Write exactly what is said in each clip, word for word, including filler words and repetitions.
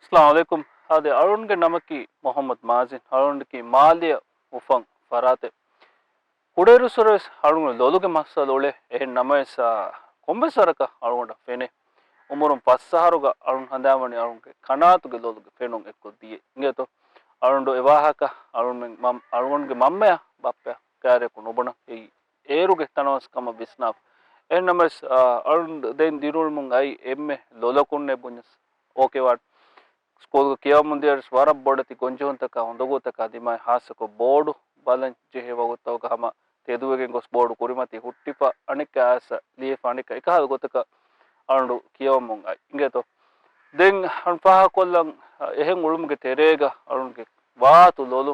އައްސަލާމު ޢަލައިކުމް. އާދެ، އަޅުންގެ ނަމަކީ މުޙައްމަދު މާޒިން. އަޅުންގެ މާލެއަށް އުފަން ފަރާތެއް. ކުޑައިރުއްސުރެވެސް އަޅުން ލޮލުގެ މައްސަލަ އުޅޭ. އެހެން ނަމަވެސް، އާ، ކޮންމެސް ވަރަކަށް އަޅުގަނޑަށް ފެނޭ. އުމުރުން ފަސް އަހަރުގަ އަޅުން ހަނދާންވަނީ އަޅުންގެ ކަނާތުގެ ލޮލުގެ ފެނުން އެއްކޮށް ދިޔަ. އިނގޭތޯ؟ އަޅުނޑު އެ ވާހަކަ އަޅުންމެން މަން-، އަޅުގަނޑުގެ މަންމަޔާ ބައްޕަޔާ ކާރިޔަކު ނުބުނަން އެއީ އޭރުގެ ތަނަވަސް ކަމަށް ވިސްނާފަ. އެހެން ނަމަވެސް، އާ، އަޅުން ދެން ދިރިއުޅުމުން އައި އެންމެ ލޮލަކުންނޭ ބުންޏަސް އޯކޭ ވާން. ސްކޫލްގަ ކިޔަވަމުން ދިޔައިރުސް ވަރަށް ބޮޑެތި ގޮންޖެހުންތަކާ އުނދަގޫތަކާ ދިމާއި ހާއްސަކޮށް ބޯޑު ބަލަން ޖެހޭ ވަގުތުތަކުގަ ހަމަ ތެދުވެގެން ގޮސް ބޯޑު ކުރިމަތީ ހުއްޓިފަ އަނެއްކާ އައިސް ލިޔެފަ އަނެއްކާ އެކަހަލަ ގޮތަކަށް އަޅުނޑު ކިޔަވަމުން އައި. އިނގޭތޯ؟ ދެން އަޅުން ފާހަގަކޮށްލަން، އެހެން އުޅުމުގެ ތެރޭގަ އަޅުންގެ ވާތު ލޮލު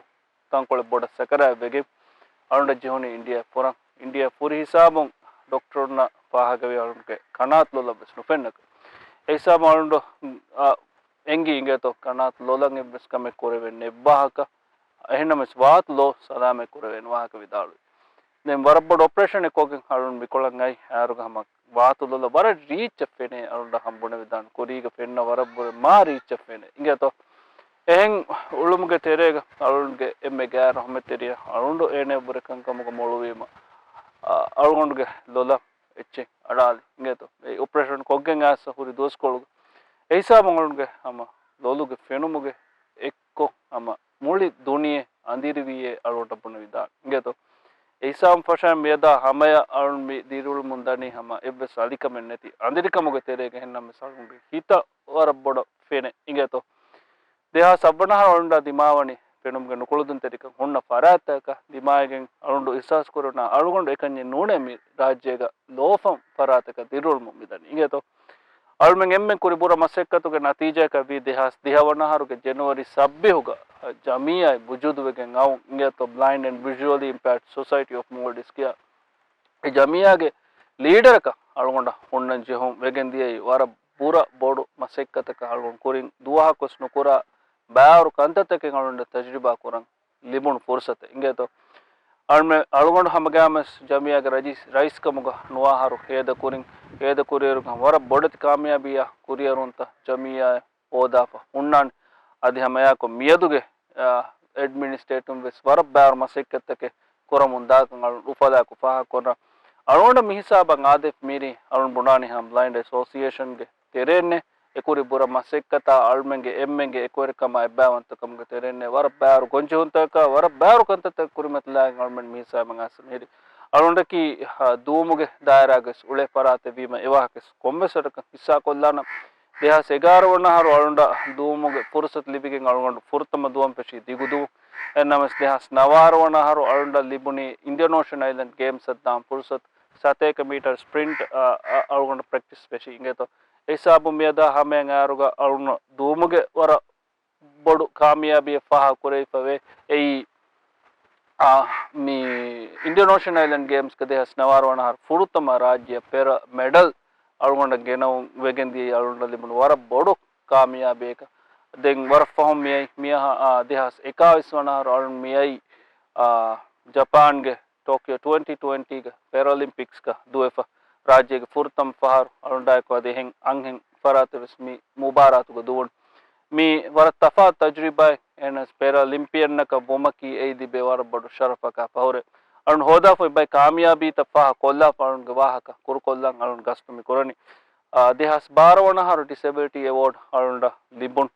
ތަންކޮޅެއް ބޮޑަށް ސަކަރާތް ވެގެން އަޅުނޑަށް ޖެހުނީ އިންޑިޔާ ފުރަން. އިންޑިޔާ ފުރި ހިސާބުން ޑޮކްޓަރުންނަށް ފާހަގަވި އަޅުންގެ ކަނާތު ލޮލަށް ވެސް ނުފެންނަކަށް. އެ ހިސާބުން އަޅުނޑު، އާ، އެނގި އިނގޭތޯ ކަނާތު ލޮލަށް އެއްވެސް ކަމެއް ކުރެވެން ނެއްވާހަކަ. އެހެންނަމަވެސް ވާތު ލޯ ސަލާމަތް ކުރެވޭނެ ވާހަކަ ވިދާޅުވި. ދެން ވަރަށް ބޮޑު އޮޕަރޭޝަނެއް ކޮށްގެން އަޅުން މިކޮޅަށް އައި އައިރުގަ ހަމަ ވާތު ލޮލަށް ވަރަށް ރީއްޗަށް ފެނޭ އަޅުން ހަމަ ބުނެވިދާނެ ކުރީގަ ފެންނަ ވަރަށް ބުރެ މާ ރީއްޗަށް ފެނޭ. އިނގޭތޯ؟ އެހެން އުޅުމުގެ ތެރޭގަ އަޅުންގެ އެންމެ ގާތް ރަޙުމަތްތެރިޔާ އަޅުނޑު އޭނަ ބުރެކަން ކަމުގަ މޮޅުވީމަ، އަ، އަޅުގަނޑުގެ ލޮލަށް އެއްޗެއް އަޑާލި. އިނގޭތޯ؟ އެ އޮޕަރޭޝަން ކޮށްގެން އައިސް ހުރި ދުވަސްކޮޅުގަ އެ ހިސާބުން އަޅުންގެ ހަމަ ލޮލުގެ ފެނުމުގެ އެއްކޮށް ހަމަ މުޅި ދުނިޔެ އަނދިރިވިއޭ އަޅުގަނޑަށް ބުނެވިދާނެ. އިނގޭތޯ؟ އެ ހިސާބުން ފަށައި މިއަދާ ހަމަޔަށް އަޅުން މި ދިރިއުޅުމުން ދަނީ ހަމަ އެއްވެސް އަލިކަމެއް ނެތި އަނދިރިކަމުގެ ތެރޭގަ. އެހެންނަމަވެސް އަޅުންގެ ހިތަށް ވަރަށް ބޮޑަށް ފެނޭ. އިނގޭތޯ؟ ދެހާސް ސައްވަނަ އަހަރު އަޅުންނާ ދިމާވަނީ ފެނުމުގެ ނުކުޅަދުންތެރިކަން ހުންނަ ފަރާތްތަކަށް ދިމާވެގެން އަޅުނޑު އިޙްސާސް ކުރަން އަޅުގަނޑު އެކަންޏެއް ނޫނޭ މި ރާއްޖޭގަ ލޯފަން ފަރާތަކަށް ދިރިއުޅުމުން މިދަނީ. އިނގޭތޯ؟ އަޅުމެން އެންމެން ކުރި ބުރަ މަސައްކަތުގެ ނަތީޖާއަކަށް ވީ ދެހާސް ދިހަ ވަނަ އަހަރުގެ ޖެނުއަރީ ސައްބީހުގަ ޖަމިއްޔާއެއް ވުޖޫދުވެގެން އައުން. އިނގޭތޯ؟ ބްލައިންޑް އެންޑް ވިޝުއަލީ އިމްޕެއާޑް ސޮސައިޓީ އޮފް މޯލްޑިވްސް ކިޔާ އެ ޖަމިއްޔާގެ ލީޑަރަކަށް އަޅުގަނޑަށް ހުންނަން ޖެހުން ވެގެން ދިޔައީ ވަރަށް ބުރަ ބޮޑު މަސައްކަތަކަށް. އަޅުގަނޑު ކުރިން ދުވަހަކުވެސް ނުކުރާ ބާރު ކަންތައްތަކެއް އަޅުގަނޑަށް ތަޖުރިބާ ކުރަން ލިބުނު ފުރުސަތެއް. އިނގޭތޯ؟ އަޅުމެ-، އަޅުގަނޑު ހަމަގައިމުވެސް ޖަމިއްޔާގެ ރައީސް، ރައީސްކަމުގަ ނުވާއިރު ހޭދަކުރިން، ހޭދަކުރިއިރު ވަރަށް ބޮޑެތި ކާމިޔާބީއާ ކުރިއެރުންތައް ޖަމިއްޔާއަށް ހޯދާފަ ހުންނާނެ. އަދި ހަމައެއާއެކު މިއަދުގެ، އާ، އެޑްމިނިސްޓްރޭޓަރުން ވެސް ވަރަށް ބާރު މަސައްކަތްތަކެއް ކުރަމުން ދާކަން އަޅުން އުފަލާއެކު ފާހަގަކުރަން. އަޅުގަނޑަށް މިހިސާބަށް އާދެ، މީރީ އަޅުން ބުނާނީ ހަމަ ބްލައިންޑް އެސޯސިއޭޝަންގެ ތެރޭންނޭ އެކުރި ބުރަ މަސައްކަތާ އަޅުމެންގެ އެންމެންގެ އެކުވެރިކަމާ އެއްބައިވަންތަކަމުގެ ތެރޭންނޭ ވަރަށް ބާރު ގޮންޖެހުންތަކަކާ ވަރަށް ބާރު ކަންތައްތައް ކުރިމަތިލާގެން އަޅުމެން މިހިސާބަށް އައިސް މީރީ. އަޅުގަނޑަކީ، އާ، ދުވުމުގެ ދާއިރާގަވެސް އުޅޭ ފަރާތެއް ވީމަ އެވާހަކަވެސް ކޮންމެސް ވަރަކަށް ހިއްސާކޮށްލާނަން. ދެހާސް އެގާރަ ވަނަ އަހަރު އަޅުގަނޑަށް ދުވުމުގެ ފުރުސަތު ލިބިގެން އަޅުގަނޑު ފުރަތަމަ ދުވަން ފެށީ ދިގުދުވުން. އެހެންނަމަވެސް ދެހާސް ނަވާރަ ވަނަ އަހަރު އަޅުގަނޑަށް ލިބުނީ އިންޑިއަން އޯޝަން އައިލެންޑް ގޭމްސްއަށް ދާން ފުރުސަތު. ސަތޭކަ މީޓަރ ސްޕްރިންޓް، އަ، އަ، އަޅުގަނޑު ޕްރެކްޓިސް ފެށީ. އިނގޭތޯ؟ އެ ހިސާބުން މިއަދާ ހަމަޔަށް އައިރުގަ އަޅުގަނޑު ދުވުމުގެ ވަރަށް ބޮޑު ކާމިޔާބީއެއް ފާހަގަ ކުރެވިފަވޭ. އެއީ، އާ، މި އިންޑިއަން އޯޝަން އައިލެންޑް ގޭމްސްގެ ދެހާސް ނަވާރަ ވަނަ އަހަރު ފުރަތަމަ ރާއްޖެއަށް ޕެރަ މެޑަލް އަޅުގަނޑަށް ގެނައުން ވެގެން ދިޔައީ އަޅުގަނޑަށް ލިބުނު ވަރަށް ބޮޑު ކާމިޔާބީއަކަށް. ދެން ވަރަށް ފަހުން މިއައީ މިއަހަ، އާ، ދެހާސް އެކާވީސް ވަނަ އަހަރު އަޅުން މިއައީ، އާ، ޖަޕާންގެ ޓޯކިޔޯ ޓްވެންޓީ ޓްވެންޓީގެ ޕެރަލިމްޕިކްސްގަ ދުވެފަ ރާއްޖޭގެ ފުރަތަމަ ފަހަރު އަޅުނޑާއެކު އަދި އެހެން އަންހެން ފަރާތެއް ވެސް މި މުބާރާތުގަ ދުވުން. މީ ވަރަށް ތަފާތު ތަޖުރިބާއެއް. އެހެނަސް ޕެރަލިމްޕިއަންނަކަށް ވުމަކީ އެއީ ލިބޭ ވަރަށް ބޮޑު ޝަރަފަކާ ފަހުރެ. އަޅުން ހޯދާފަ އެބައި ކާމިޔާބީތައް ފާހަ ކޮށްލާފަ އަޅުންގެ ވާހަކަ ކުރުކޮށްލަން އަޅުން ގަސްތު މި ކުރަނީ. އާ، ދެހާސް ބާރަ ވަނަ އަހަރު ޑިސެބިލިޓީ އެވޯޑް އަޅުންޑަށް ލިބުން.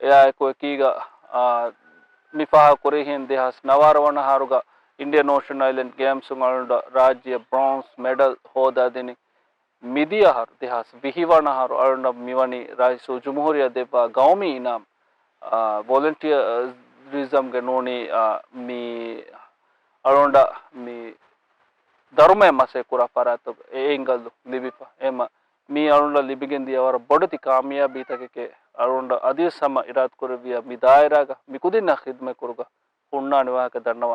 އެއާއެކު އެކީގަ، އާ، މި ފާހަ ކުރިހެން ދެހާސް ނަވާރަ ވަނަ އަހަރުގަ އިންޑިއަން އޯޝަން އައިލެންޑް ގޭމްސުން އަޅުންޑަށް ރާއްޖެއަށް ބްރޯންޒް މެޑަލް ހޯދާދިނީ. މިދިޔަ އަހަރު ދެހާސް ވިހި ވަނަ އަހަރު އަޅުންނަށް މިވަނީ ރައީސުލްޖުމްހޫރިއްޔާ ދެއްވާ ގައުމީ އިނާމް، އާ، ވޮލަންޓިއަރިޒަމްގެ ނޫނީ، އާ، މި އަޅުންޑަށް މި ދަރުމައެއް މަސައްކަތް ކުރާ ފަރާތަށް އެ އެންގަލު ލިބިފަ. އެހެންމަ މީ އަޅުންޑަށް ލިބިގެން ދިޔަ ވަރަށް ބޮޑެތި ކާމިޔާބީތަކެކޭ. އަޅުންޑަށް އަދިވެސް ހަމަ އިރާދަކުރެއްވިޔާ މި ދާއިރާގަ މި ކުދިންނާ ޚިދުމަތް ކުރުގަ ހުންނާނެ ވާހަކަ ދަންނަވާ.